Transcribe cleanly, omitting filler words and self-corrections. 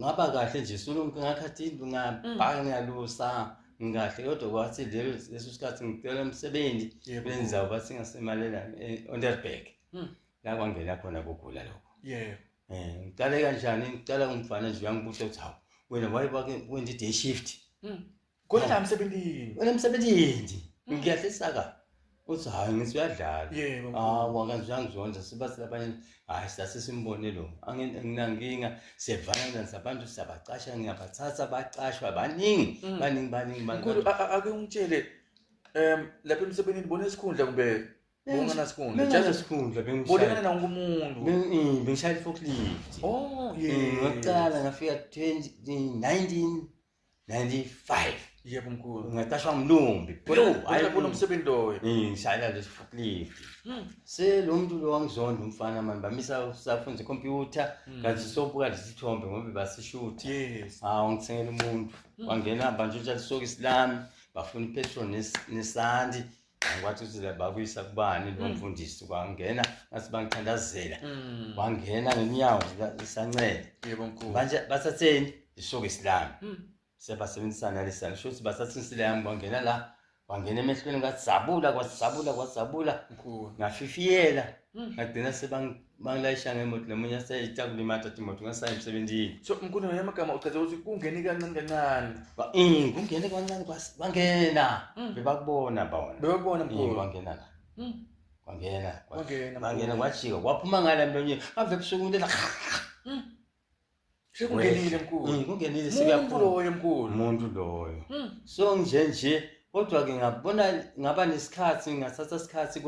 Ngaba kahle nje solo ngakhathi indlu ngabhaka ngiyalusa ngikahle kodwa kwathi lelo leso sikhathi ngicela umsebenzi kule ndzawo bathi ngasemalela e-Onderberg la kwangena khona kugula lokho. Yebo. Ngiqale kanjani? Ngiqala ngumfana nje uyangibuza ukuthi hawu wena waye wake wenza i-day shift. Khona la emsebenzini. Wena emsebenzini. Ngiyahlisa ka. Uthi hayi ngithi uyadlala. Yebo. Hawu akaze uyangizonda sibathi labanye hayi sase simbone lo. Anginankinga siyevana nabantu siyabacasha ngiyabathatha bacashwa baningi baningi baningi Mkhulu ake ungitshele lapha emsebenzini bona isikhundla kumbe bonganasikhundla. Benginasikhundla bengishaya. Bolekana nawo umuntu. Bengishaya i-forklift. Oh yeah. Ngaqala ngafika 1995. Yebo mkhulu. Ngaqashwa ngumlumbi. Hayi kulo msebenzi loyo. Ngishayela lesi forklift. Se lo muntu lo wangizonda umfana mani bamisa safunza ikhompyutha kanti sobuka lesithombe ngoba basishutha. Yes. Hawu ngithengela umuntu. Wangena bantshontsha lisokisi lami bafuna ipetrol nesandi. Angikwathi ukuthi la bakuyisa kubani lo mfundisi kwangena ngathi bangithandazela. Wangena ngenyawo lisancele. Yebo mkhulu. Manje bathatheni isokisi lami. Sebasebenzisana nalesana sho ukuthi bathatha insila yami kwangena la kwangena emehlweni kwadzabula kwadzabula kwadzabula Mkhulu. ngafifiyela ngagcina sebangilayisha ngemoto nomunye aseyitakulimata imoto ngasaya emsebenzini. So mkhulu ngamanye amagama uchaza ukuthi kungene kancane kancane. Kungene kancane kwangena bebakubona bona. Bebakubona mkhulu. Kwangena la. Kwangena Kwangena, kwangena mkhulu. kwajika kwaphuma ngala emlonyeni ave ebusuku umuntu ela Sekungenile mkhulu. Kungenile Umuntu sekuyaphuma. loyo mkhulu. Umuntu loyo. So nje nje kodwa ke ngabona ngaba nesikhathi ngathatha isikhathi.